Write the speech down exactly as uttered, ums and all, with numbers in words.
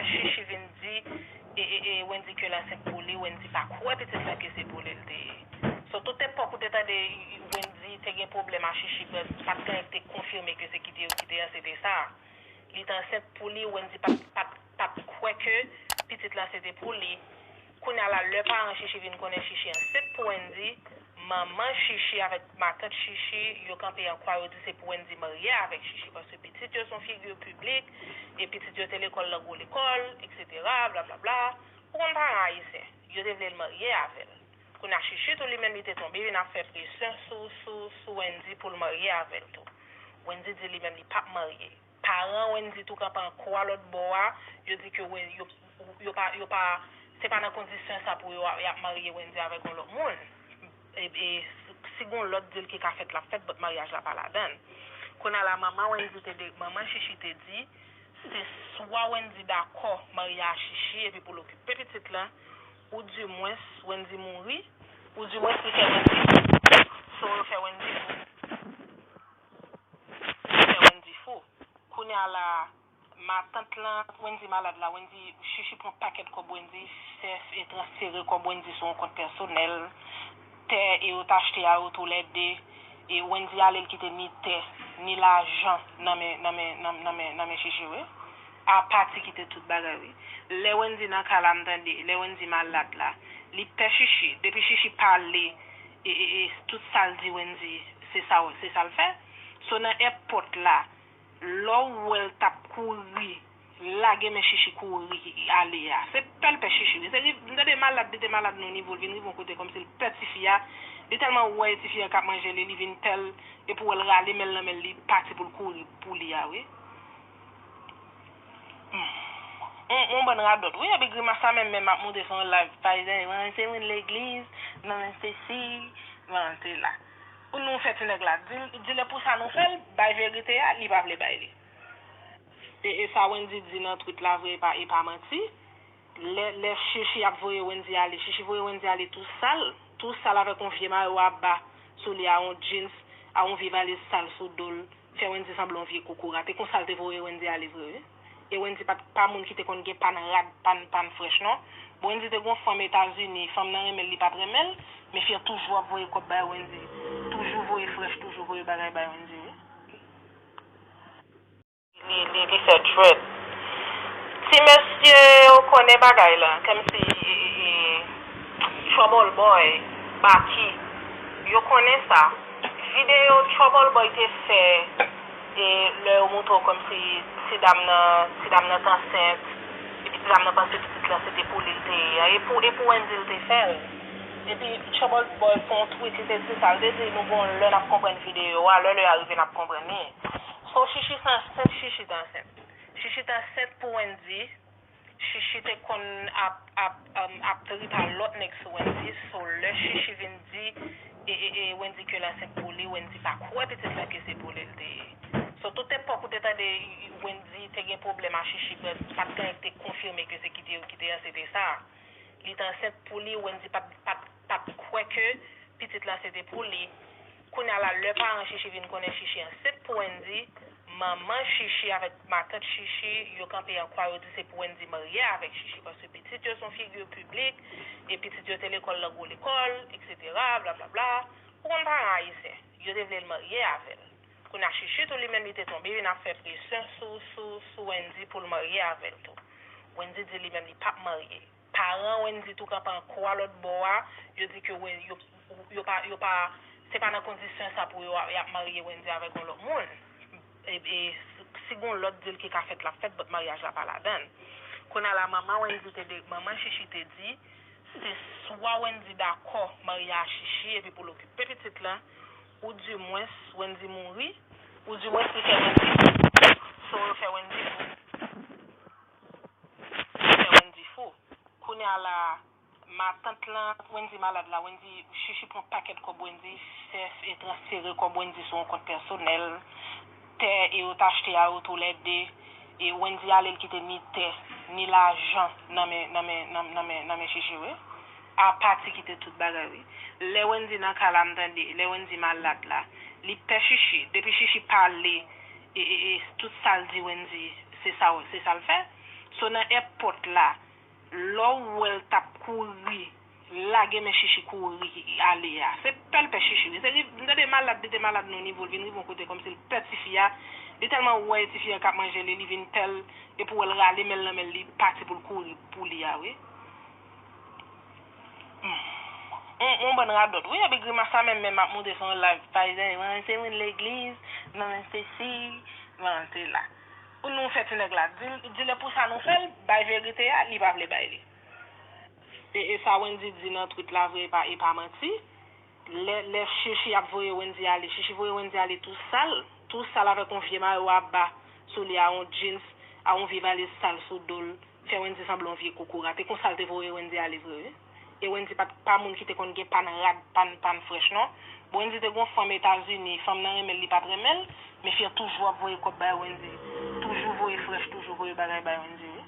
Chichi vin di e, e, e, Wendy ke l ansent pou li, Wendy pa kwè pitit la ke se pou li l te ye. So, tout epòk ou te tande Wendy te gen pwoblèm a Chichi, but pa t gen anyen ki te konfime ke se ki te yo ki te ansent, se te sa. Li te ansent pou li, Wendy pa t, pa t, pa t kwè ke pitit la se te pou li. Kounye a la, lè paran Chichi vin konnen Chichi ansent pou Wendy, manman Chichi avèk matant Chichi, yo kanpe an kwa, yo di se pou Wendy marye avèk Chichi, paske pitit yo se yon figi piblik, e pitit yo te lekòl nan gwo lekòl, etsetera, blablabla. Ou konn paran ayisyen, yo te vle l marye avè l. Kounye a Chichi tou li menm li te tonbe vin ap fè presyon sou, sou, sou Wendy pou l marye avè l tou. Wendy di li menm li p ap marye. Paran Wendy tou kanpe an kwa lòt bò a, yo di ke Wen-, yo, yo pa, yo pa, se pa nan kondisyon sa pou yo, y ap marye Wendy avèk yon lòt moun. E, e, si gon lòt deal ki ka fèt, l ap fèt, but maryaj la pa ladan l. Kounye a la, manman Wendy te de, manman Chichi te di, se swa Wendy dakò marye a Chichi epi pou l okipe pitit lan, ou dimwens Wendy mouri, ou dimwens li fè Wendy fou. So, yo fè Wendy fou. Fè Wendy fou. Kounye a la, matant lan, Wendy malad la, Wendy, Chichi pran pakèt kòb Wendy, fè, e transfere kòb Wendy sou yon kont pèsonèl, tè e yo t achte a yo toulède, e Wendy ale l kite ni tè, ni lajan nan men, nan men, nan, nan men, nan men Chichi, wi. Apa ti kite tout bagay, wi. Lè Wendy nan ka la, m tande, lè Wendy malad la, li pè Chichi. Depi Chichi pale, e, e, e, tout sa l di Wendy, se sa, se sa l fè. So nan èpòt la, lè w wè l t ap kouri, lage men Chichi kouri ale a. Se pè l pè Chichi, wi. Se li, m tande malad, li te malad nan yon nivo, l vin rive yon kote kòmsi l pè tifi a. Li tèlman wè tifi a k ap manje li, li vin pè l, epi w wè l rale men l nan men l, li pati pou l kouri pou li a, wi. On, on bann radòt, wi, epi grimas sa menm, menm ap monte sou yon live. Pa egzanp, mwen se moun legliz, mwen se si, mwen se la. Pou nou fè ti nèg la, di, di lè pou sa nou fè l, bay verite a, li pa vle bay li. E, e sa Wendy di nan tweet la vre, e pa, e pa manti. Lè, lè Chichi ap voye Wendy ale, Chichi voye Wendy ale tou sal, tou sal avèk yon vye mayo aba sou li a, yon jeans, a yon vye valiz sal sou do l, fè Wendy sanble yon vye kokorat. E konsa l te voye Wendy ale vre, wi. E Wendy pa t, pa moun ki te konn gen pàn rad, pàn, pàn frèch, non. Wendy te gon fanm Etazini, fanm nan renmen l, li pa t renmen l, men fi an toujou ap voye kòb bay Wendy. Toujou voye frèch, toujou voye bagay bay Wendy, wi. Li, li, li fè dread. Ti mesye yo konnen bagay la, kòmsi, e, e, e, Trouble Boy, Baky, yo konnen sa. Videyo Trouble Boy te fè, e, lè yo montre w kòmsi ti dam nan, ti dam nan t ansent, epi ti dam nan panse pitit la se te pou li l te ye a, e pou, e pou Wendy l te fè l. Epi Trouble Boy fè yon tweet, li te di sa, l te di, nou gon lè n ap konprann videyo a, lè lè a rive n ap konprann li. So, Chichi t ansent, Chichi t ansent. Chichi t ansent pou Wendy. Chichi te konn ap, ap, um, ap trip a lòt nèg sou Wendy. So, lè Chichi vin di, e, e, e, Wendy ke l ansent pou li, Wendy pa kwè pitit la ke se pou li l te ye. So, tout epòk ou te tande Wendy te gen pwoblèm a Chichi, but pa t gen anyen ki te konfime ke se ki te yo ki te ansent, se te sa. Li t ansent pou li, Wendy pa t, pa t, pa t kwè ke pitit la se te pou li. Kounye a la, lè paran Chichi vin konnen Chichi ansent pou Wendy, manman Chichi avèk matant Chichi, yo kanpe an kwa, yo di se pou Wendy marye avèk Chichi, paske pitit yo se yon figi piblik, e pitit yo te lekòl nan gwo lekòl, etsetera, blablabla. Ou konn paran ayisyen, yo te vle l marye avè l. Kounye a Chichi tou li menm li te tonbe vin ap fè presyon sou, sou, sou Wendy pou l marye avè l tou. Wendy di li menm li p ap marye. Paran Wendy tou kanpe an kwa lòt bò a, yo di ke Wen-, yo, yo pa, yo pa, se pa nan kondisyon sa pou yo, y ap marye Wendy avèk yon lòt moun. E, e, si gon lòt deal ki ka fèt, l ap fèt, but maryaj la pa ladan l. Kounye a la, manman Wendy te de, manman Chichi te di, se swa Wendy dakò marye a Chichi epi pou l okipe pitit lan, ou dimwens Wendy mouri, ou dimwens li fè Wendy fou. So, yo fè Wendy fou. Fè Wendy fou. Kounye a la, matant lan, Wendy malad la, Wendy, Chichi pran pakèt kòb Wendy, fè, e transfere kòb Wendy sou yon kont pèsonèl, tè e yo t achte a yo toulède, e Wendy ale l kite ni tè, ni lajan nan men, nan men, nan, nan men, nan men Chichi, wi. Apa ti kite tout bagay, wi. Lè Wendy nan ka la, m tande, lè Wendy malad la, li pè Chichi. Depi Chichi pale, e, e, e, tout sa l di Wendy, se sa, se sa l fè. So nan èpòt la, lè w wè l t ap kouri, lage men Chichi kouri ale a. Se pè l pè Chichi wi. Se li, m tande malad, li te malad nan nivo, l vin rive yon kote kòmsi l pè tifi a. Li tèlman wè tifi a k ap manje li, li vin pè l, epi w wè l rale men l nan men l, li pati pou l kouri pou li a wi. On, on bann radòt. Wi, epi grimas sa menm, menm ap monte sou yon live. Pa egzanp, mwen se moun legliz, mwen se si, mwen se la. Pou nou fè ti nèg la, di, di lè pou sa nou fè l, bay verite a, li pa vle bay li. E, e sa Wendy di nan tweet la vre, e pa, e pa manti. Lè, lè Chichi ap voye Wendy ale, Chichi voye Wendy ale tou sal, tou sal avèk yon vye mayo aba sou li a, yon jeans, a yon vye valiz sal sou do l, fè Wendy sanble yon vye kokorat. E konsa l te voye Wendy ale vre wi. E Wendy pa t pa moun ki te konn gen pàn rad, pàn, pàn frèch non. Wendy te gon fanm Etazini, fanm nan renmen l, li pa t renmen l, men fi an toujou ap voye kòb bay Wendy. Toujou voye frèch, toujou voye bagay bay Wendy wi.